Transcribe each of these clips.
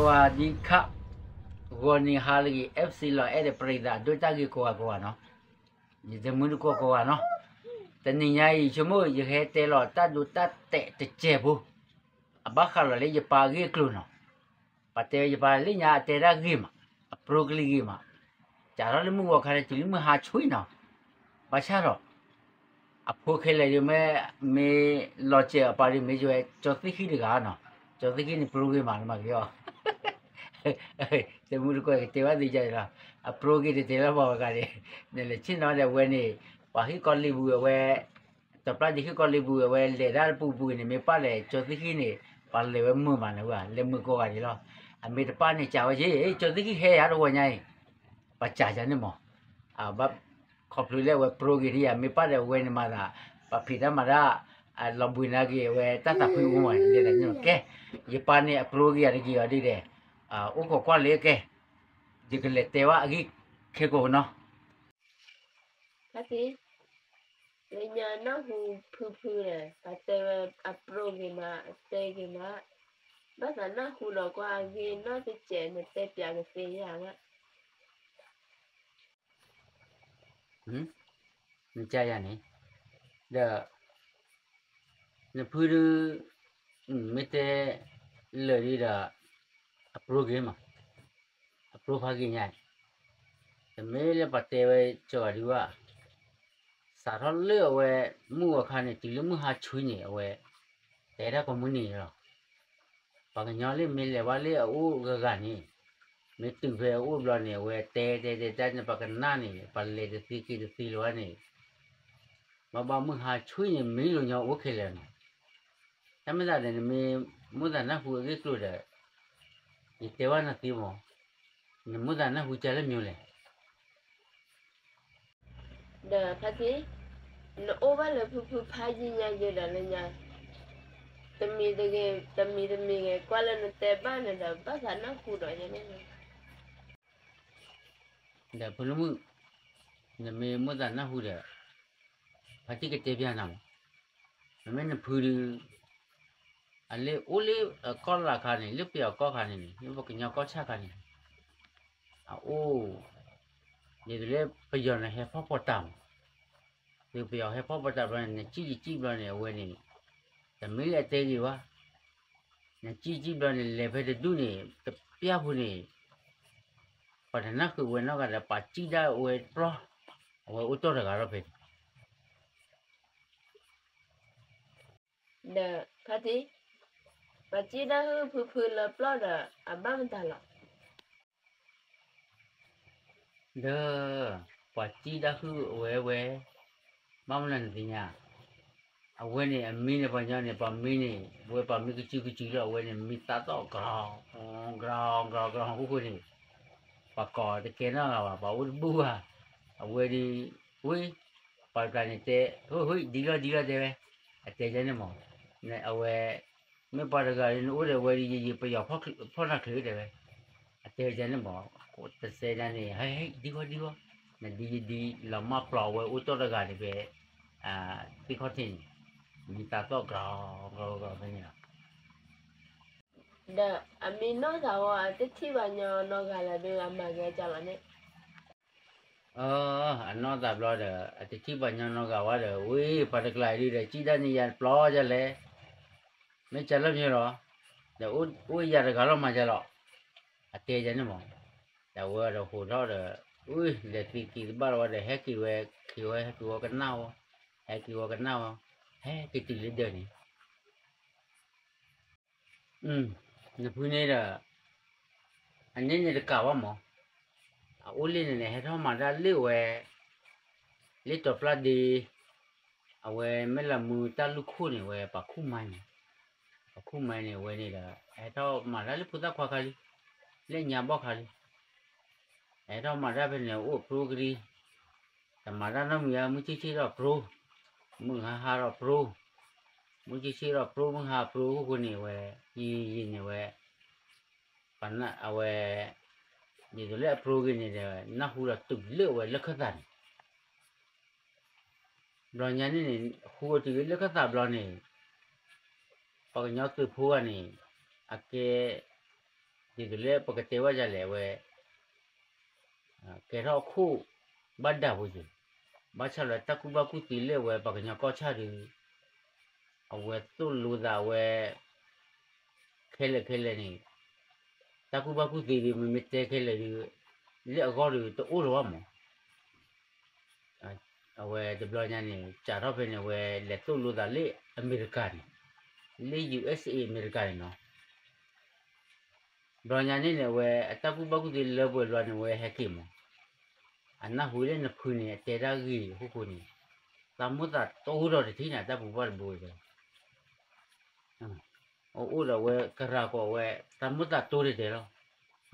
สวัสดีครับ ဂီၤနံၤဟါလၢအဂ့ၤ FC လီၤအဲၣ်ဒီးပရံသးဒိၣ်တၢ်ဂ့ၤကိးဂၤကိးဂၤနီၤ, ယတမုၢ်တကိးကိးဂၤနီၤ, တနံၤညါအံၤ ဆိကမိၣ် ယဟဲတဲလီၤတၢ်ဒိတၢ်တဲာ်တစဲးဖိ, အဘၣ်ဃးလီၤလၢယပၢ်အဂ့ၢ်အကျိၤနီၤ, ပှၤတဲဝဲယပၢ်လၢညါအတဲတၢ်ဂ့ၤမး, အပျိကလံၤဂ့ၤမး, စးထီၣ်လၢမုၢ်ဂီၤခါန့ၣ် တုၤလၢမုၢ်ဟါဆူညါနီၤ, ဘၣ်ဆၣ်ဒီး အဖိခဲလၢာ်ဒ်မ့ၢ် မ့ၢ်လီၤစဲးအပၢ်ဒ်မ့ၢ်ယဝဲ ကၠီသ့ၣ်ဃံတဂၤနီၤ, ကၠီသ့ၣ်ဃံန့ၣ် ပျိဂ့ၤမး နမၤက့ၤအီၤ တမုၢ်တကိးကတဲဘၣ်သ့ၣ်ညါလီၤ, အပျိဂ့ၤတတဲလၢပှၤဂၤန့ၣ်, နလဲၤဆ့ၣ်နီၤဒီးအဝဲန့ၣ်, ပှၤဟံၣ်ကီးလ့ပူၤအဝဲ, တပျၢ်ဒ့ဟံၣ်ကီးလ့ပူၤအဝဲလဲၤဒၣ်တပူၤပူၤန့ၣ် မ့ၢ်ပၢ်လဲၤကၠီသ့ၣ်ဃံန့ၣ် ပှၤလဲၤဝဲမုာ်မးန့ၣ်ဝဲ လဲၤမုာ်ကိးဂၤန့ၣ်လီၤ, အမ့ၢ်တပၢ်န့ၣ် ကးဝဲက့ၤ ကၠီသ့ၣ်ဃံဟဲယၤတဂီၤညါအံၤ, ပှၤကးယၤန့ၣ်မး, ဘၣ် ခီဖျိလၢအဝဲပျိဂ့ၤဒ်ယၤ မ့ၢ်ပၢ်ဒီးအဝဲန့ၣ်မၤသး, ပှၤဖံးတၢ်မၤတၢ်, လီၤဘှံးနာ်က့ၤအဝဲတၢ်သးဖှံအိၣ်မး လဲၤတၢ်န့ၣ်ကဲ, ယပၢ်န့ၣ်အပျိဂ့ၤယၤတဂ့ၤအီၤဒ်လဲၣ်, အိၣ်ခိးကွၢ်လၢကဲ, ယကလဲၤတဲဘၣ်အဂ့ၢ်ခဲကိာ်နီၤ ဖါတံၢ်, လၢညါနၢ်ဟူဖုဖုဒီး ပှၤတဲဝဲအပျိဂ့ၤမး အတဲဂ့ၤမး, ဘၣ်သးနၢ်ဟူဒီးကွၢ်အဂ့ၢ်နီတစဲး နတဲပၠးကသ့ဧါ, နကယၤန့ၣ်, ဒီး နဖုဒုး, မ့ၢ်တဲလၢာ်ဒ်ဒီး, အပျိဂ့ၤမး, အပျိဖးဂ့ၤညါ, တမ့ၢ်လၢပှၤတဲဝဲကၠီဂၤဒုးဘၣ်, စးထီၣ်လၢအဝဲ, မုၢ်ဂီၤခါန့ၣ် တုၤလၢမုၢ်ဟါဆူညါန့ၣ် အဝဲ, တဲတၢ်ကိးမုၢ်နံၤလီၤ, ပှၤကညီလၢမ့ၢ်လဲၤဘၣ်လၢအအိၣ်ဂၤဂၤန့ၣ်, မ့ၢ်တုၤဖဲအအိၣ်ဘျီန့ၣ် အဝဲတဲတဲတဲတၢ်န့ၣ် ပှၤကနၣ်န့ၣ် ပှၤလဲၤတသ့က့ၤတသ့လၢၤဘၣ်န့ၣ်, ဘၣ်ဘၣ်မုၢ်ဟါဆူညါန့ၣ် မံလိာ်ညီအိၣ်ခဲလၢာ်နီၤ, တၢ်မ့ၢ်သးဒီးနမ့ၢ်မိၣ်သးနၢ်ဟူအဂ့ၢ်ကျိၤဒီး, ယတဲဘၣ်နသ့မး, နမိၣ်သးနၢ်ဟူကၢလၢမံၤလဲၣ် ဒီးဖါတံၢ်, နအိၣ်ဘၣ်လၢဖုဖုဖးယံာ်ညါယဲဒီးလၢညါ, တမံၤတဂ့ၤ, တမံၤတမံၤဂ့ၤ ကွၢ်လၢနတဲဘၣ်န့ၣ်ဒီး ဘၣ်သးနၢ်ဟူဒီးယဲန့ၣ်လီၤ, ဒီးဖုလၢမုၢ်, နမ့ၢ်မိၣ်သးနၢ်ဟူဒီး, ဖါတံၢ်ကတဲပျးနၤမး, နမ့ၢ်နဖုဒုး အလၢအိၣ်လၢအကီၢ်လၢ်ခါန့ၣ် လၢပယီၤကီၢ်ခါန့ၣ်န့ၣ် လၢပကညီကီၢ်ဆၣ်ခါန့ၣ်, အအိၣ်, ဒ်သိးလၢပယီၤန့ၣ်ဟဲဖီၣ်ပီးတၢ်မး, ဒ်ပယီၤဟဲဖီၣ်ပီးတၢ်ဘျီန့ၣ် နစံၣ်ယစံၣ်ဘျီန့ၣ် အဝဲန့ၣ်, တမ့ၢ်လၢအတဲဂ့ၤဘၣ်, နစံၣ်ယစံၣ်ဘျီန့ၣ် လဲၤဖဲတဒူၣ်န့ၣ် တပျၢ်ဖိန့ၣ်, ပှၤတနၢ်ဃုာ်ဝဲနီတဂၤဒီး ပှၤစံၣ်ဒၣ်ဝဲပျီ, အဝဲအိၣ်တီၢ်တဂၤထီၣ်ဖဲန့ၣ် ဒီးဖါတံၢ်, ပှၤစံၣ်ဒၣ်ဟုၣ်ဖုဖုလၢပျီဒီး အဘၣ်မတၤလီၤ, ဒီး, ပှၤစံၣ်ဒၣ်ဟုၣ်အဝဲဝဲ, ဘၣ်မနုၤနသ့ၣ်ညါ, အဝဲန့ၣ်အမံန့ၣ် ပှၤညီန့ၣ် ပှၤမံန့ၣ် အဝဲပှၤမံကစုကစုလၢအဝဲန့ၣ် မံသးသီၣ် ကြီၤ, ကြီၤ, ကြီၤ, ကြီၤ, အဃိဃိန့ၣ်, ပှၤကိးတကဲနီတဂၤဘၣ် ပှၤအိၣ်တဘူၣ်ဘၣ်, အဝဲဒ်, ဝ့ၢ်, ပှၤတဂၤန့ၣ်တဲ, ဟ့ၣ် ဒ်လီၤဒ်လီၤတဲဝဲ, အတဲယဲန့ၣ်မး, အဝဲ, မ့ၢ်ပှၤတဂၤန့ၣ် နအိၣ်ဒီးဝဲဒ်ယယံာ် ပယီၤဖီၣ်နၢ်ချ့တဲဝဲ, အတဲယဲန့ၣ်မး, တစဲးဒၣ်န့ၣ် ဟ့ၣ် ဒ်ဃီဒ်ဃီ, နဒ်ယဒ်လီၤမၢ်ပျီဝဲအိၣ်တီၢ်တဂၤန့ၣ်ဖဲ, သ့ၣ်ခီၣ်ထံးန့ၣ်, မံသးသီၣ်ကြီၤ, ကြီၤ, ကြီၤဖဲန့ၣ်လီၤ ဒီးအမံနီၢ်သးဝဲ အတထံၣ်ပှၤညီနီတဂၤလၢၤဒီး အမၤကဲကလီၤန့ၣ်, အနီၢ်သးဘျီဒီး အတထံၣ်ပှၤညီနီတဂၤဝဲဒီး ဝ့ၢ် ပှၤတကျါအံၤဒုးဒီး စံၣ်ဒၣ်န့ၢ်ယၤတပျီဒ်လဲၣ်, မ့ၢ်ကလီၤမ့ၢ်လီၤ, ဒီးအိၣ်ယၤတဂၤလီၤမၤကလီၤ, အတဲယဲန့ၣ်မး, ဒီးအဝဲဒီးဟိးထီၣ်ဒီး, ဝ့ၢ် လဲၤသံက့ၤတဘၣ်လီၤဝဲဒီး ဟဲက့ၤဝဲ, က့ၤဝဲ ဟဲက့ၤဝဲကနၣ်ဝဲ, ဟဲက့ၤဝဲကနၣ်ဝဲ, ဟဲက့ၤတုၤလၢဒၢးန့ၣ် နဖုန့ၣ်ဒီး, အန့ၣ်န့ၣ်တကးဘၣ်မး, အအိၣ်လၢန့ၣ်န့ၣ် ဟဲထီၣ်မၤတၢ်လၢဝဲ, လၢတီၤပျၢ်ဒ့, အဝဲမ့ၢ်လၢမူတၢ်လူၢ်ခိၣ်န့ၣ် အဝဲပှၤခူၣ်မါန့ၣ်, ပှၤခူၣ်မါန့ၣ် အဝဲန့ၣ်ဒီး ဟဲထီၣ်မၤတၢ်လၢဖိသၣ်ခွါခါလံ, လၢညါဘီၣ်ခါလံ, ဟဲထီၣ်မၤတၢ်ဖဲန့ၣ် အိၣ်ဖျိကရံ တမၤတၢ်နီတမံၤဘၣ် မုၢ်ဆ့ၣ်ဆ့ၣ်ထီၣ်ဖျိ, မုၢ်ဟါဟါထီၣ်ဖျိ, မုၢ်ဆ့ၣ်ဆ့ၣ်ထီၣ်ဖျိ မုၢ်ဟါဖျိအဃိန့ၣ်ဝဲ, ယံာ်ယံာ်န့ၣ်ဝဲ, အဝဲ, ဒ်သိးလၢအဖျိဂ့ၤန့ၣ်ဒီး နၢ်ဟူဒီးတုၤလၢအဝဲလၢၢ်ခၢၣ်သးန့ၣ်, ဘျီညါန့ၣ်န့ၣ် ဟူအတုၤလၢလၢၢ်ခၢၣ်သးဘျီန့ၣ်, ပှၤကညီသုးဖိဂၤန့ၣ်, အကဲ ဒ်သိးလၢပကတဲဘၣ်ဒ်လဲၣ် အဝဲ ကဲထီၣ်အခိၣ်ဘၣ်ဒၣ်ဖိယဲၢ်, ဘၣ်ဆၣ်ဒီးတၢ်ကူၣ်ဘၣ်ကူၣ်သ့လၢအဝဲပှၤကညီကီၢ်ဆၣ်ဒီး အဝဲသိၣ်လိသးဝဲ ခဲလၢာ်ခဲလၢာ်န့ၣ်, တၢ်ကူၣ်ဘၣ်ကူၣ်သ့ဒီး မ့မ့ၢ်တဲခဲလၢာ်ဒီး လၢအဂီၢ်ဒီးတအိၣ်လၢၤဘၣ်မး. အဝဲတဘျီညါန့ၣ် စးထီၣ်ဖဲန့ၣ် အဝဲလဲၤသိၣ်လိသးလၢအမဲရကၤန့ၣ်, လၢ ယူဢၢၣ်စ့ၣ် အမဲရကၤန့ၣ်နီၤ. ဘျီညါန့ၣ်န့ၣ် အဝဲအတၢ်ကူၣ်ဘၣ်ကူၣ်သ့လၢပှဲၤဘျီန့ၣ် အဝဲဟဲက့ၤမး. အနၢ်ဟူလၢနဖုန့ၣ် အတဲတၢ်ဂ့ၢ်အဃိန့ၣ်, သးမိၣ်သးတိၢ်ဒီးတထံၣ်န့ၣ် အတၢ်ပူၤဘၣ်တဘိတဲ အအိၣ်ဒီးအဝဲကရၤကိးဝဲ, သးမိၣ်သးတိၢ်တဲတဲလီၤ.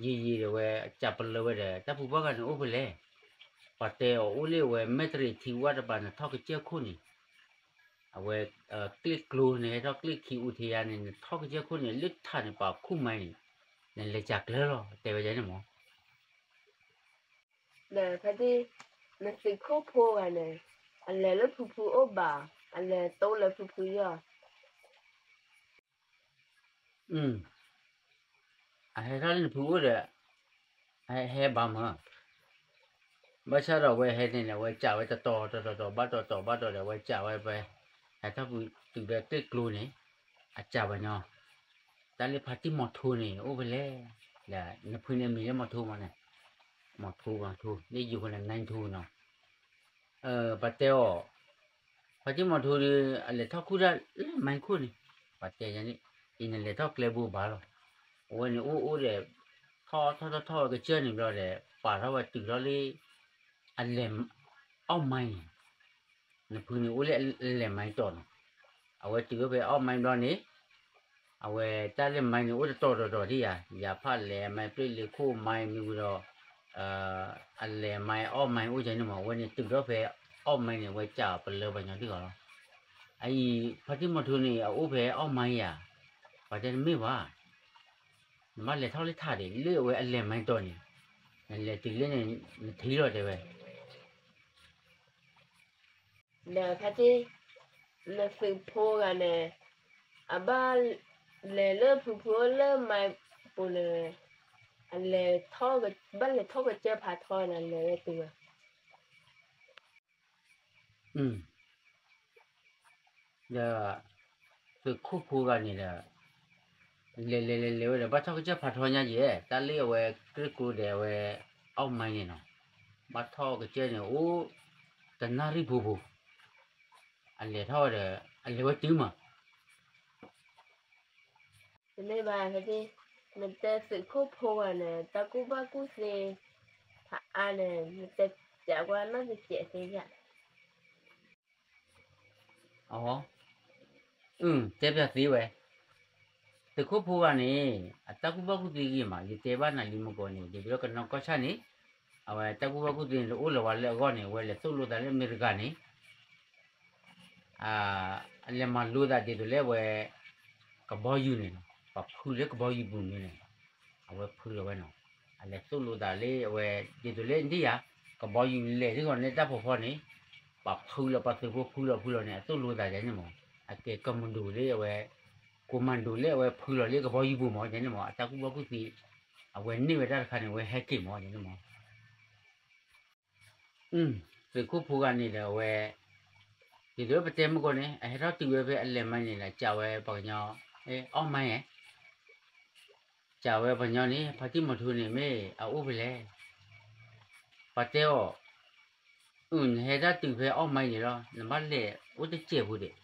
ယံာ်ယံာ်ဒီးအဝဲစးပလၢဝဲဒီး တၢ်ပူၤဘၣ်ဂၤန့ၣ်အိၣ်ဖဲလဲၣ်. ပှၤတဲအီၤအိၣ်လၢအဝဲမဲၣ်တရံးထံဝၣ်တပၤ နထီၣ်ကစၢၢ်ခိၣ်န့ၣ်, အဝဲ ကျ့ၣ်ကျိန့ၣ် ဟဲထီၣ်ကျ့ၣ်ခံအူထံယါန့ၣ် နထီၣ်ကစၢၢ်ခိၣ်န့ၣ် လၢထးန့ၣ် ပာ်ခူၣ်မါန့ၣ်, နလဲၤစးကျၢၤလီၤ တဲဝဲဒ်န့ၣ်မး. ဒီးဖဲတ့ၢ် နသုးခိၣ်ဖိဂၤန့ၣ် အလဲၤလၢဖုဖုအိၣ်ဘၣ်, အလဲၤတိလၢဖုဖုယီၢ်. အဟဲထီၣ်လၢနဖုအိၣ်ဒီး အဟဲဘၣ်မး. ဘၣ်ဆၣ်ဒီးအဝဲဟဲန့ၣ်န့ၣ် အဝဲစးဝဲတတီၤတတီၤတတီၤ ဘၣ်တတီၤတတီၤဘၣ်တတီၤဒီး အဝဲစးဝဲဖဲ ဟဲထီၣ်ဖုတုၤဖဲကျ့ၣ်ကျိန့ၣ် အစးပှၤညီ, တၢ်လၢဖါတံၢ်မီၤထူန့ၣ် အိၣ်ဖဲလဲၣ်. နဖုန့ၣ်အမံၤလၢမီၤထူမးန့ၣ်, မီၤထူ မီၤထူ လၢယိၤဃီန့ၣ် နၢ်ထူနီၤ. ပှၤတဲအီၤ, ဖါတံၢ်မီၤထူဒီး အလဲၤထီၣ်ခူၣ်တၢ်လၢမါခိၣ်န့ၣ်, ပှၤတဲန့ၣ်, အံၤနလဲၤထီၣ်ကျဲဘိဘၣ်လီၤ. အဝဲန့ၣ်အိၣ်အိၣ်ဒီး ထီၣ်ထီၣ်ထီၣ်ထီၣ်ဝဲကစၢၢ်န့ၣ်ဘျီဒီး ပာ်ထီၣ်ဝဲတုၤထီၣ်လၢ အလဲၤ အီၣ်မါန့ၣ်, နဖုန့ၣ်အိၣ်လၢအလဲၤမါတီၤနီၤ. အဝဲတုၤအိၣ်ဖဲအီၣ်မါဘျီန့ၣ် အဝဲတၢ်လၢမါန့ၣ် အိၣ်တတီၤတတီၤဒ်ယၤ, ယၤဖးလဲၤမါ ပျ့ၢ်လ့ၤခိၣ်မါမ့ၢ်ဝံၤဒီး အလဲၤမါအီၣ်မါအိၣ်ကန့ၣ်မး. အဝဲန့ၣ်တုၤထီၣ်ဖဲအီၣ်မါန့ၣ် အဝဲစးပလၢပှၤညီဒ်ဂီၤလီၤ. အအံၤ ဖါတံၢ်မီၤထူန့ၣ် အအိၣ်ဖဲအီၣ်မါဧါ, ပှၤတဲတမ့ၢ်ဘၣ်. နဘၣ်လဲၤထီၣ်လၢထးဒံး လၢအဝဲအလဲၤမါတီၤန့ၣ်, နလဲၤတုၤလၢန့ၣ် နထံၣ်လီၤတဲဝဲ ဒီးဖါတံၢ် နသုးဖိဂၤန့ၣ် အဘၣ်လဲၤလၢဖုဖုအိၣ်လၢမါပူၤန့ၣ်, အလဲၤထီၣ်, ဘၣ်လဲၤထီၣ်ကစၢၢ်ဖးထီန့ၣ် လဲၤဝဲတုၤဝဲ ဒီးသုးခိၣ်ဖိဂၤန့ၣ်ဒီး လဲၤလဲၤလဲၤလဲၤဝဲဒီး ဘၣ်ထီၣ်ကစၢၢ်ဖးထီညါယဲၢ်, တၢ်လၢအဝဲကျ့ၣ်ကျိဒီးအဝဲအီၣ်မါန့ၣ်နီၤ, ဘၣ်ထီၣ်ကစၢၢ်န့ၣ်အိၣ် တနၣ်ရံၣ်ပူၤပူၤ, အလဲၤထီၣ်ဝဲဒီး အလဲၤဝဲတုၤမး တမ့ၢ်ဘၣ်, နတဲသုးခိၣ်ဖိဂၤန့ၣ် တၢ်ကူၣ်ဘၣ်ကူၣ်သ့ ဖးအါန့ၣ် နတဲပျးကွၢ်နီၢ်တစဲးသ့ဧါ. တဲပျးသ့ဝဲ, သုးခိၣ်ဖိဂၤန့ၣ် အတၢ်ကူၣ်ဘၣ်ကူၣ်သ့ဂ့ၤမး, ယတဲဘၣ်နၤလံမကီးန့ၣ် ဒ်သိးလၢကနီၢ်ကီၢ်ဆၣ်န့ၣ် အဝဲတၢ်ကူၣ်ဘၣ်ကူၣ်သ့န့ၣ် တအိၣ်လၢၤဝဲလၢအဂီၢ်န့ၣ် အဝဲလဲၤသိၣ်လိသးလၢအမဲရကၤန့ၣ် အလဲၤမၤလိသးဒ်သိးလၢအဝဲ ကဘီယူၤန့ၣ်လီၤ, ပှၤဖုလၢကဘီယူၤပူၤန့ၣ်န့ၣ်, အဝဲဖုလီၤဝဲနီၤ, အလဲၤသိၣ်လိသးလၢအဝဲ ဒ်သိးလၢဒ်ယၤ ကဘီယူၤလဲၤဒ်ဂီၤန့ၣ်တၢ်ဖီဖီန့ၣ်, ပှၤဖုလီၤ ပှၤသုးဖိဖုလီၤဖုလီၤန့ၣ် အသိၣ်လိသးယၤန့ၣ်မး, အကဲကမၤဒိၣ်လၢအဝဲ ကမၤဒိၣ်လၢအဝဲဖုလီၤလၢကဘီယူၤပူၤမး ယၤန့ၣ်မး အတၢ်ကူၣ်ဘၣ်ကူၣ်သ့ အဝဲန့ၢ်ဝဲတၢ်တခါန့ၣ် အဝဲဟဲက့ၤမး ယၤန့ၣ်မး သုးခိၣ်ဖိဂၤန့ၣ်ဒီးအဝဲ ဒ်သိးပတဲမုၢ်ကီၢ်န့ၣ် အဟဲထီၣ်တုၤဝဲဖဲအလဲၤမါန့ၣ်ဒီး စံးဝဲပှၤကညီ အီၣ်မါဧါ, စံးဝဲပှၤကညီန့ၣ် ဖါတံၢ်မီၤထူန့ၣ်မ့ၢ်အအိၣ်ဖဲလဲၣ်, ပှၤတဲအီၤ နဟဲဒၣ်တုၤဖဲအီၣ်မါန့ၣ်လီၤ နဘၣ်လဲၤအိၣ်တစဲးဖိဒံး,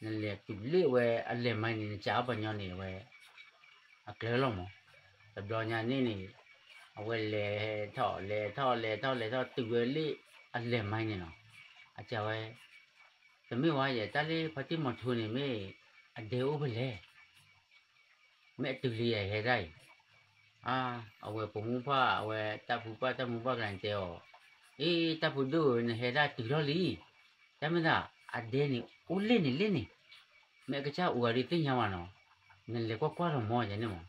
နလဲၤတုၤလၢအဝဲအလဲၤမါန့ၣ် နစံးအီၤပှၤကညီန့ၣ် အဝဲ အကျၢၤလီၤမး, တဘျီညါန့ၣ်န့ၣ် အဝဲလဲၤထီၣ်လဲၤထီၣ်လဲၤထီၣ်လဲၤထီၣ် တုၤဝဲလၢအလဲၤမါန့ၣ်လီၤ, အစံးဝဲ တမ့ၢ်ဝဲယဲ တၢ်လၢဖါတံၢ်မီၤထူန့ၣ်မ့ၢ် အဒဲအိၣ်ဖဲလဲၣ်, မ့ၢ်အတုၤလံယဟဲဒၣ်အံၤ, အဝဲပိာ်မုၣ်ပှၢ် အဝဲတၢ်ဖုပှၢ်တၢ်မုၢ်ပှၢ်ကျါန့ၣ်တဲအီၤ, အ့ တၢ်ဖုဒိၣ်ဧၢ နဟဲဒၣ်တုၤထီၣ်လံ, တၢ်မ့ၢ်သး အဒဲန့ၣ် အိၣ်လၢန့ၣ်လၢန့ၣ်, မ့ၢ်အကစၢ်အိၣ်ဂၤဒုးသ့ၣ်ညါဘၣ်နီၤ, နလဲၤကွၢ်ကွၢ်ဒီးမီၤယၤန့ၣ်မး,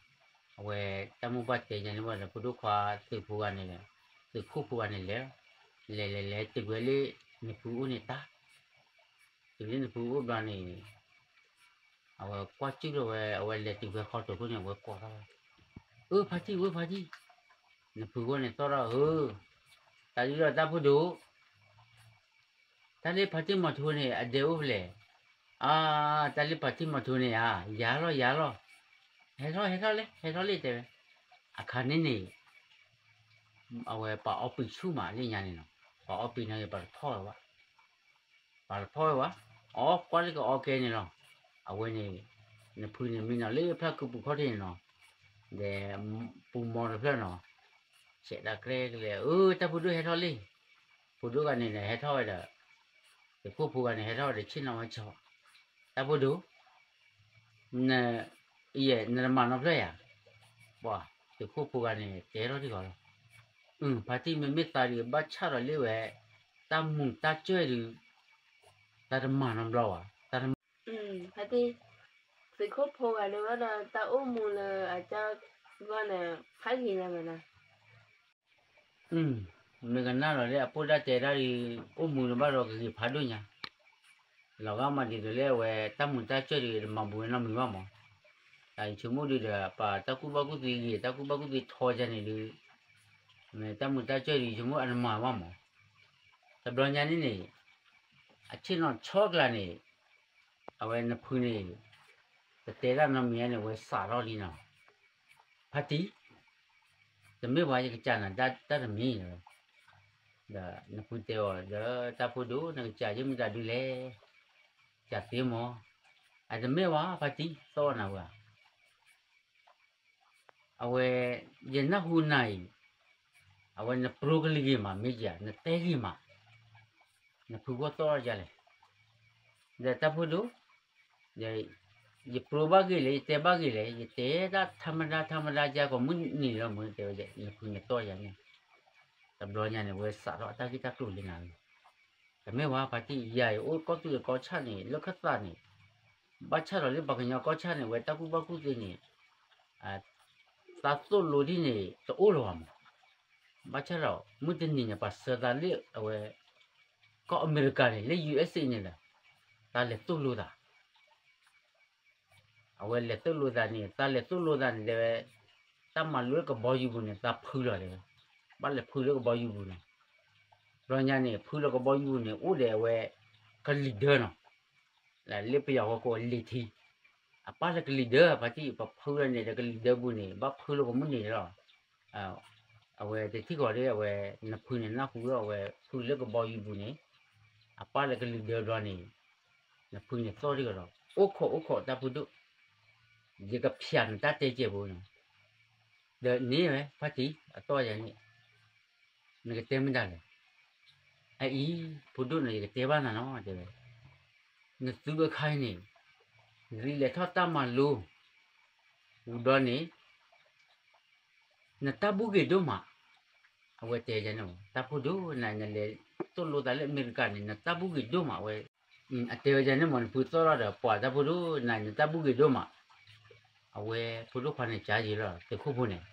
အဝဲတၢ်မိၢ်ပှၢ်တဲယၤန့ၣ်ဝဲဒီး ဖိဒိၣ်ခွါသုးဖိဂၤန့ၣ်ဒီး သုးခိၣ်ဖိဂၤန့ၣ်လဲၤ, လဲၤလဲၤလဲၤတုၤဝဲလၢ နဖုအိၣ်န့ၣ်တၢ်, တုၤလၢနဖုအိၣ်ဘျီန့ၣ် အဝဲကွၢ်စုၣ်ထီၣ်ဝဲ အဝဲလဲၤတုၤဖဲခီတိာ်ခိၣ်န့ၣ် အဝဲကိးထီၣ်ဝဲ, အၢ ဖါတံၢ်ဝဲဖါတံၢ်, နဖုဂီၢ်န့ၣ်သီၣ်ထီၣ်ဧၢ, တၢ်ဒုဒီးတၢ်ဖိဒိၣ်, တၢ်လၢဖါတံၢ်မီၤထူန့ၣ် အဒဲအိၣ်ဖဲလဲၣ်, အါ, တၢ်လၢဖါတံၢ်မီၤထူန့ၣ်ဧါ, ယၤလီၤယၤလီၤ, ဟဲထီၣ်ဟဲထီၣ်လံ ဟဲထီၣ်လံတဲဝဲ, အခါန့ၣ်န့ၣ် အဝဲပှၤအီပံာ်ဆူၣ်မးလၢညါန့ၣ်နီၤ, ပှၤအီပံာ်န့ၣ်ပှၤတဖီၣ်ဝဲဘၣ်, ပှၤတဖီၣ်ဝဲဘၣ်, အီကွၢ်လၢကအီကဲန့ၣ်လီၤ, အဝဲန့ၣ်, နဖုန့ၣ်မ့ၢ်နီၤလၢဖျၢၣ်ကုပူၤခီၣ်ထံးန့ၣ်နီၤ, ဒီး, ပူၤမီတဖျၢၣ်နီၤ, ဆဲးတၢ်ကျဲကလဲၤ အၢ တၢ်ဖိဒိၣ်ဟဲထီၣ်လံ, ဖိဒိၣ်ဂၤန့ၣ်ဒီးဟဲထီၣ်ဝဲဒီး, သုးခိၣ်ဖိဂၤန့ၣ် ဟဲထီၣ်ဝဲဒီးဆ့ၣ်နီၤဝဲဆီ, တၢ်ဖိဒိၣ် န, ယဲ နတမၤနီတဖျၢၣ်ယၤ, ပှၤ, သုးခိၣ်ဖိဂၤန့ၣ် တဲထီၣ်ထံဂီၤလီၤ, အု, ဖါတံၢ်မ့မ့ၢ်သးဒံး ဘၣ်ဆၣ်ဒီးလၢဝဲ, တၢ်မုာ်တၢ်စၢၢ်ဒုး, တၢ်တမၤနီတဘျီဘၣ်, တၢ်တမၤ, ဖါတံၢ်, သုးခိၣ်ဖိဂၤန့ၣ်ဘၣ်ဒီးတၢ်အိၣ်မူလၢအကၢ်ဂီၢ်န့ၣ်, ဖးဂ့ၤညါမးနီၤ မ့ၢ်ကနၣ်လီၤလၢအပိၢ်ဒၣ်တဲတၢ်ဒီး, အိၣ်မူန့ၣ်ဘၣ်ဒီးကဂ့ၤဖးဒိၣ်ညါ, လီၤဂာ်မးဒ်သိးလၢအဝဲတၢ်မုာ်တၢ်စၢၢ်ဒုးတမၤဘူးဝဲနီတမံၤဘၣ်မး, တၢ်ယဆိကမိၣ်ဒုးဒီး ပှၤတၢ်ကူၣ်ဘၣ်ကူၣ်သ့ဂ့ၤ တၢ်ကူၣ်ဘၣ်ကူၣ်သ့ထီယါန့ၣ်ဒုး, မ့ၢ်တၢ်မုာ်တၢ်စၢၢ်ဒုးယဆိကမိၣ်အတမၤဘၣ်မး, တဘျီညါန့ၣ်န့ၣ်, အဆ့ၣ်နီၤဆီကျါန့ၣ်, အဝဲနဖုန့ၣ်, တတဲတၢ်နီတမံၤန့ၣ် အဝဲစးထီၣ်လံနီၤ, ဖါတံၢ် တမ့ၢ်ပှၤယကစၢ်နၤတၢ်တမံၤ, ဒီးနဖုတဲအီၤ ဒီးတၢ်ဖိဒိၣ် နကစၢ်ယမ့ၢ်တၢ်ဒုလဲၣ်, ကစၢ်သ့မး, အတမ့ၢ်ဝဲဖါတံၢ်သီၣ်နၤဝဲ, အဝဲ, ယနၢ်ဟူနၤအံၤ, အဝဲနပြိကလုာ်ဂ့ၤမး မ့ၢ်ယၤ နတဲဂ့ၤမး, နဖုဂီၢ်သီၣ်ယၤလဲၣ်, ဒီးတၢ်ဖိဒိၣ် ယပြိဘၣ်ဂ့ၤလဲၣ် ယတဲဘၣ်ဂ့ၤလဲၣ် ယတဲတၢ်ထါမဒါ ထါမဒါ ယၤကိးမုၢ်နံၤလီၤမ့ၢ်တဲဝဲ နဖုန့ၣ်သီၣ်ယၤန့ၣ်, တဘျီညါန့ၣ် ဝဲစးထီၣ်အတၢ်ဂ့ၢ်တၢ်ကျိၤလံနၤ, တမ့ၢ်ဝဲဖါတံၢ် ယၤအံၤအိၣ်ကီၢ်သူလ့ၤကီၢ်ဆၣ်န့ၣ် လၢခၢၣ်သးန့ၣ်, ဘၣ်ဆၣ်ဒီးလၢပှၤကညီကီၢ်ဆၣ်န့ၣ် ဝဲတၢ်ကူၣ်ဘၣ်ကူၣ်သ့န့ၣ်, သးသိၣ်လိဒ်န့ၣ် တအိၣ်လၢၤဘၣ်မး, ဘၣ်ဆၣ်ဒီး မုၢ်တနံၤန့ၣ် ပှၤဆှၢသးလၢအဝဲ, ကီၢ်အမဲရကၤန့ၣ် လၢ ယူဢ့စ့ၣ်န့ၣ်ဒီး, သးလဲၤသိၣ်လိသး အဝဲလဲၤသိၣ်လိသးန့ၣ် သးလဲၤသိၣ်လိသးန့ၣ်တဲဝဲ, တၢ်မၤလိလၢကဘီယူၤပူၤန့ၣ် သးဖုလီၤတဲဝဲ, ဘၣ်လဲၤဖုလၢကဘီယူၤပူၤန့ၣ်, ဘျီညါန့ၣ် ဖုလၢကဘီယူၤပူၤန့ၣ် အိၣ်ဒီးအဝဲ, ကလံၤဒၢနီၤ, လၢပယီၤဃီကိးလံာ်ထံ, အပၢ်လၢကလံၤဒၢ ဖါတံၢ် ပဖုလီၤန့ၣ်ဒီးကလံၤဒၢပူၤန့ၣ် ဘၣ်ဖုလၢကမုၢ်နံၤလီၤ အဝဲတထံၣ်ဃီၤဒီး အဝဲ, နဖုန့ၣ်နၢ်ဟူလီၤ အဝဲဖုလၢကဘီယူၤပူၤန့ၣ်, အပၢ်လၢကလံၤဒၢဘျီန့ၣ်, နဖုန့ၣ်သီၣ်ထံကဒီး အိၣ်ခိးအိၣ်ခိးတၢ်ဖိဒိၣ်, ယကဖျးနတၢ်တဲကဲးဖိန့ၣ်, ဒီးန့ၣ်ဝဲ ဖါတံၢ် အသီၣ်ယၤန့ၣ်, နကတဲမတၤလဲၣ်, အအံၤ, ဖိဒိၣ်န့ၣ် ယကတဲဘၣ်နၤနီၤ တဲဝဲ, နသုအခါအံၤန့ၣ်, နသုလဲၤထီၣ်တၢ်မၤလိ, ဝံၤဒီးန့ၣ် နတၢ်ဘူၣ်ဂ့ၤဒိၣ်မး, အဝဲတဲယၤန့ၣ် တၢ်ဖိဒိၣ် နၤနလဲၤသိၣ်လိသးလၢအမဲရကၤန့ၣ် နတၢ်ဘူၣ်ဂ့ၤဒိၣ်မး အဝဲ, အတဲဝဲယၤန့ၣ်မး နဖုသီၣ်ထီၣ်ဒီး ပှၤတၢ်ဖိဒိၣ် နၤနတၢ်ဘူၣ်ဂ့ၤဒိၣ်မး, အဝဲဖိဒိၣ်ခွါန့ၣ် ကၢယံၤလီၤ သုးခိၣ်ဖိန့ၣ်,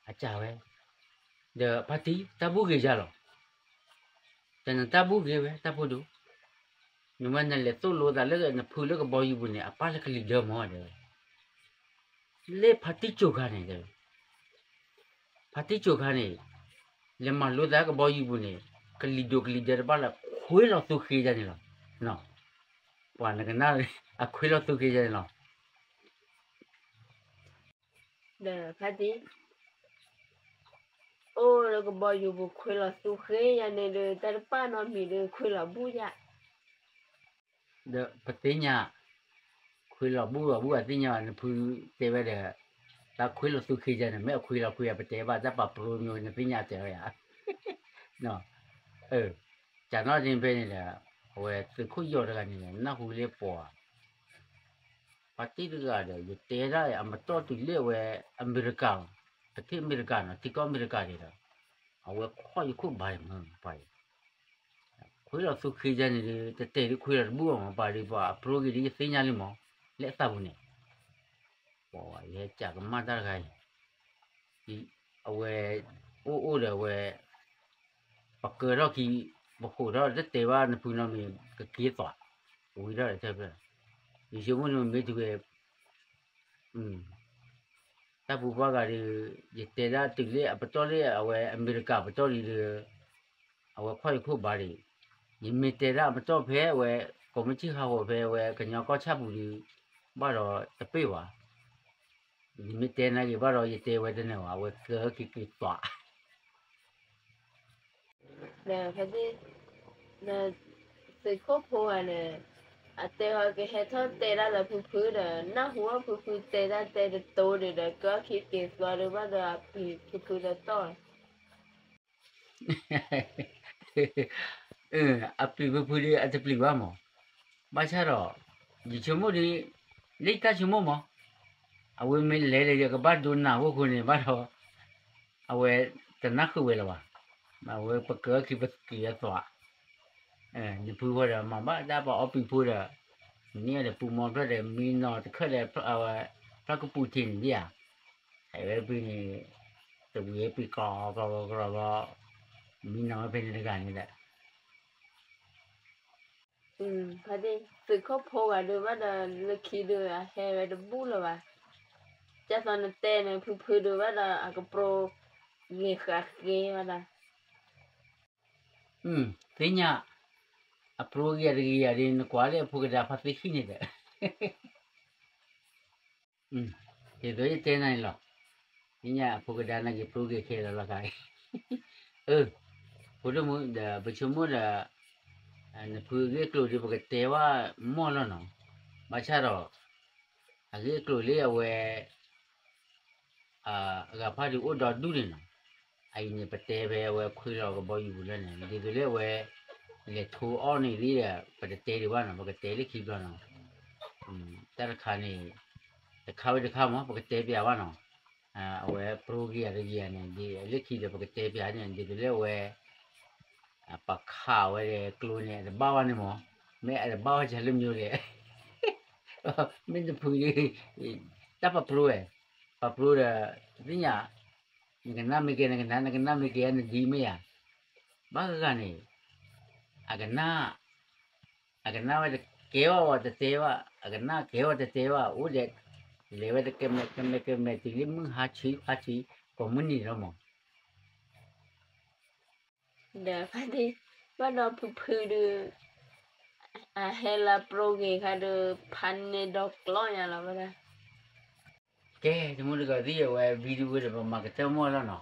အကၢဝဲ, ဒီးဖါတံၢ် တၢ်ဘူၣ်ဂ့ၤယၤလီၤ တနတၢ်ဘူၣ်ဂ့ၤဝဲ တၢ်ဖိဒိၣ်, နမ့ၢ်နလဲၤသိၣ်လိသးလၢနဖုလၢကဘီယူၤပူၤန့ၣ် အပၢ်လၢကလံၤဒၢမး တဲဝဲ, လၢဖါတံၢ်ကိၤခါန့ၣ် တဲဝဲ, ဖါတံၢ်ကိၤခါန့ၣ်, လဲၤမၤလိသးကဘီယူၤပူၤန့ၣ်, ကလံၤဒိၣ်ကလံၤဒၢတဘၣ်လၢ ခွ့လီၤသူဃ့ယၤန့ၣ်လီၤ, ပှၤနကနၣ်, အခွ့လီၤသူဃ့ယၤန့ၣ်လီၤ ဒီးဖါတံၢ်, အိၣ်လၢကဘီယူၤပူၤ ခွ့လီၤသူဃ့ယၤန့ၣ်ဒီး တၢ်တပာ်နီတမံၤဒီး ခွ့လီၤဘူၣ်ယၤ, ဒီးပသ့ၣ်ညါ, ခွ့လီၤဘူၣ်လီၤဘူၣ် အသ့ၣ်ညါဘၣ် နဖုတဲဝဲဒီး, တၢ်ခွ့လီၤသူဃ့ယၤန့ၣ် မ့ၢ်အခွ့လီၤခွ့ယၤ ပတဲဘၣ်တၢ်ပာ်ပြိမ့ၢ် နသ့ၣ်ညါတဲဝဲယၤ စးနီၣ်ဒ်ဖဲန့ၣ်ဒီး, အဝဲသုးခိၣ်ယီၤတဂၤန့ၣ် နၢ်ဟူလၢပှၤ, ပှၤတံၢ်တဂၤဒီး ယတဲဒၣ်အမတီၢ်တုၤလၢအဝဲ, အမဲရကၤ, ပထံၣ်အမဲရကၤနီၤ ထံကီၢ်အမဲရကၤန့ၣ်ဒီး, အဝဲခိးယခိၣ်ဘါမးပှၤအံၤ, ခွ့လီၤသူဃ့ယၤန့ၣ်ဒီး တတဲာ်ဒ်ခွ့လီၤတဘူၣ်ဘၣ်မး ပှၤဒ်ပှၤအပြိဂ့ၤဒ်ယသ့ၣ်ညါလံမး, လၢအသးပူၤန့ၣ် ပှၤယဟဲကးကမၣ်တၢ်တဂၤအံၤ, အဝဲ, အိၣ်အိၣ်ဒီးအဝဲ, ပကၢထီၣ်ခံ, ပဃိးထီၣ်တတဲာ်ဘၣ်နဖုနီတမံၤ ကက့ၤသွး, ဝံၤထီၣ်ဒီးထဲဖျၢၣ်, ယဆိကမိၣ်န့ၣ်မ့ၢ်တုၤဝဲ, တၢ်ပူၤပှၢ်ဂၤဒီး ယတဲဒၣ်တုၤလၢအပတီၢ်လၢအဝဲအမဲရကၤပတီၢ်လံဒီး အဝဲကွၢ်ယခိၣ်ဘၣ်ဒံး, ယမ့ၢ်တဲဒၣ်အပတီၢ်ဖဲအဝဲ ကိးမုၢ်ဆ့ၣ်ဟးဂီၤဖဲအဝဲကညီကီၢ်ဆၣ်ပူၤဒီး ဘၣ်ဒီးတပ့ၢ်ဘၣ်, ယမ့ၢ်တဲနာ်က့ၤဘၣ်ဒီး ယတဲဝဲတန့ၢ်ဘၣ်, အဝဲကၢက့ၤက့ၤသွး ဒီးဖဲသ့ၣ် သုးခိၣ်ဖိဂၤန့ၣ် အတဲဝဲကဟဲထီၣ်တဲဒၣ်လၢဖုဖုဒီး နၢ်ဟူအီၣ်ဖုဖုတဲဒၣ်တဲတတိၤဒီး ဒီးကၢအီၣ်ခံက့ၤသွးဒီး ဘၣ်ဒီးအပျံၤဖုဖုဒီးတီၢ် အပျံၤဖုဖုဒီးအတပျံၤဘၣ်မး, ဘၣ်ဆၣ်ဒီး ယဆိကမိၣ်ဒီး လၢယတၢ်ဆိကမိၣ်မး, အဝဲမ့ၢ်လဲၤဒီး ယကဘၣ်ဒိနၢ်ဟီၣ်ခိၣ်န့ၣ်ဘၣ်ဒီး အဝဲတနၢ်ဃုာ်ဝဲလၢၤဘၣ်, အဝဲပကၢခံပက့ၤအသွး နဖုဃီဒီး မၤဘၣ်တၢ်ပှၤအီပံၤဖိဒီး မ့ၢ်ဒီးပူၤမီဖျၢၣ်ဒီး မံနီၤတခၢၣ်ဒီး အဝဲ ဖျၢၣ်ကပူၤထံးန့ၣ်ဒ်ဧါ, ဟဲဝဲပံၤန့ၣ် တဝံၤပံၤကီကီကီလီၤ, မံနီၤဝဲဖဲန့ၣ်တဂၤန့ၣ်ဒီး သုးခိၣ်ဖိဂၤဒုးဘၣ်ဒီး လၢခံဒုးအဟဲဝဲတဘူၣ်လၢၤဘၣ်, ကၢ်သီနတဲန့ၣ် ဖုဖုဒုးဘၣ်ဒီး အကပြိဂ့ၤဃာ်ဃ့ဝဲဒၣ် သ့ၣ်ညါ အပြိဂ့ၤတဂ့ၤယၤဒ် နကွၢ်လၢအဖိကဒါဖါသ့ခံန့ၣ်ဒီး ဒ်သိးယတဲနၤန့ၣ်လီၤ, သ့ၣ်ညါအဖိကဒါနာ်က့ၤပြိဂ့ၤခဲလၢာ်လီၤခါ, အၢ ဖိဒိၣ်မုၣ်ဒီး ပဆိကမိၣ်ဒီး နဖုအဂ့ၢ်အကျိၤဒ်ပကတဲဘၣ်မီၢ်လီၤနီၤ, ဘၣ်ဆၣ်ဒီး အဂ့ၢ်အကျိၤလၢအဝဲ အဂၤဖးဒုးအိၣ်ဒီဒူၣ်န့ၣ်နီၤ, အအံၤန့ၣ် ပတဲဖဲအဝဲခွံလီၤကဘီယူၤပူၤလၢန့ၣ် ဒ်သိးလၢအဝဲ လဲၤထိအီၣ်န့ၣ်သ့ဒီး ပတတဲဒံးဘၣ်နီၤ, ပကတဲလၢခံဘျီနီၤ, တၢ်တခါန့ၣ် တခါဝဲတခါမး ပကတဲပျးဘၣ်နီၤ, အဝဲပြိဂ့ၤယၤတဂ့ၤယၤန့ၣ် ဒ်လၢခံဒီးပကတဲပျးန့ၣ် ဒ်သိးလၢအဝဲ ပခးဝဲဒၣ်ကျိန့ၣ် အတဘၣ်ဘၣ်န့ၣ်မး, မ့ၢ်အတဘၣ်ဘၣ်ယၤလၢမ့ၢ်လဲၣ်, မ့ၢ်တဖုဒ် တၢ်ပပြိဝဲ, ပပြိဒီး သ့ၣ်ညါ နကနၣ်မ့ၢ်ကဲ နကနၣ် နကနၣ်မ့ၢ်ကဲ နဒ်မ့ၢ်ဧါ, ဘၣ်ဂၤဂၤန့ၣ် အကနၣ် အကနၣ်ဝဲတကဲဝဲတတဲဘၣ်, အကနၣ်ကဲဝဲတတဲဘၣ်, အိၣ်ဒီး လဲၤဝဲတကဲမဲာ်ကဲမဲာ်ကဲမဲာ်တုၤလၢမုၢ်ဟါဆံးဟါဆံး ကိးမုၢ်နံၤလီၤမး ဒီးဖါတံၢ် ဘၣ်ဒီးဖုဖုဒုး အဟဲလၢပြိဂ့ၤခါဒီး ဖးန့ၢ်ဒီကျီၢ်ညါလီၤဝဲဒၣ်. ကဲ တမူတကိးသ့ၣ် အဝဲ video ဒီး ပမၤကတၢၢ်မီၢ်လီၤနီၤ,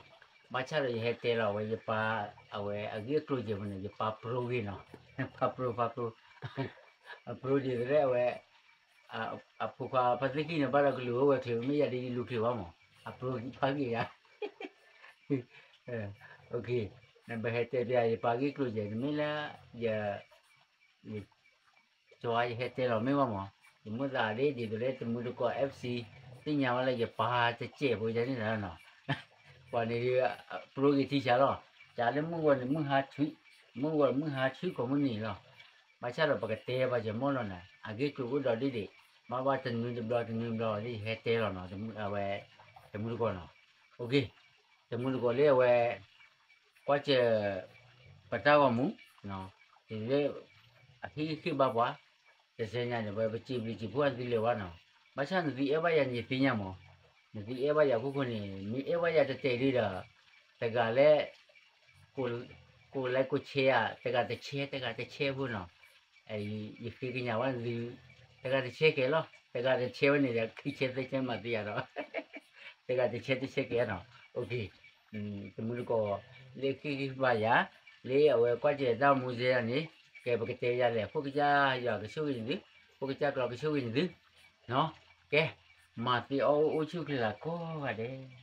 ဘၣ်ဆၣ်ဒီးယဟဲတဲလီၤဝဲ ယပၢ် အဝဲအဂ့ၢ်အကျိၤယဲၢ်ပူၤန့ၣ် ယပၢ်ပြိဂ့ၤနီၤ, ပၢ်ပြိ ပၢ်ပြိ အပြိဒ်သိးလၢအဝဲ အဖိခွါဖါသ့ၣ်ခံန့ၣ် ဘၣ်ဒီးကလူၤအိၣ်ဝဲချုး မ့ၢ်ယၤဒ်ယလူၤချုးဘၣ်မး, အပြိဖးဂ့ၤယၤ နပဟဲတဲပျး ယပၢ်ဂ့ၢ်ကျိၤယဲၢ် တမ့ၢ်လၢ ယ ယဟဲတဲလီၤမ့ၢ်ဘၣ်မး, ယမိၣ်သးဒ် ဒ်သိးလၢတမူတကိး FC သ့ၣ်ညါဝဲလၢယပၢ်တစဲးဖိယဲၢ်န့ၣ်လီၤနီၤ, ပှၤန့ၣ်ဒ် ပြိဂ့ၤထံဆးလီၤ, တၢ်လၢမုၢ်ဂီၤန့ၣ် မုၢ်ဟါဆံး, မုၢ်ဂီၤမုၢ်ဟါဆံး ကိးမုၢ်နံၤလီၤ, ဘၣ်ဆၣ်ဒီးပကတဲပှၤယဲၢ်မီၢ်လီၤနီၤ, အဂ့ၢ်ကျိၤအိၣ်ဒီးဒ်ဒံး, ဘၣ်ဘၣ်တနွံတဘျီတနွံတဘျီဒ်ယဟဲတဲလီၤနီၤ, အဝဲ တမူတကိးနီၤ, တမူတကိးလၢအဝဲ ကွၢ်စၢၤ ပတၢ်ဂီၤမူ လၢ အဟ့ၣ်ဂံၢ်ဟ့ၣ်ဘါပှၤ တစဲညါန့ၣ် ပစံးဘျုးစံးဖှိၣ်နသုလၢၤဘၣ်နီၤ, ဘၣ်ဆၣ်နသုအဲၣ်ဘၣ်ယၤန့ၣ် ယသ့ၣ်ညါမး, နသုအဲၣ်ဘၣ်ယၤခိၣ်ခိၣ်န့ၣ် မ့ၢ်အဲၣ်ဘၣ်ယၤတတဲာ်ဒုဒီး တဂၤလၢ ကိးလဲကိးဆဲးဧါ, တဂၤတဆဲ တဂၤတဆဲဖိနီၤ, ယဃ့ကညးဝဲနသု တဂၤတဆဲကဲလီၤ, တဂၤတဆဲဝဲန့ၣ်ဒီး ခံဆဲသၢဆဲမၤသ့ယၤဒီး တဂၤတဆဲတဆဲကဲနီၤ, တမူတကိး လၢဃ့ၢ်ဃ့ၢ်ဘါယၤ လၢအဝဲကွၢ်စၢၤတၢ်မူစဲယၤန့ၣ် ကဲပကတဲယၤလဲၣ်, ဖိကစၢ်ယွၤကဆိၣ်ဂ့ၤနသု, ဖိကစၢ်ကျီကဆိၣ်ဂ့ၤနသု, ကဲ မၤသ့အီၣ်အိၣ်အိၣ်ဆူၣ်ချ့လၢကိးဂၤဒဲး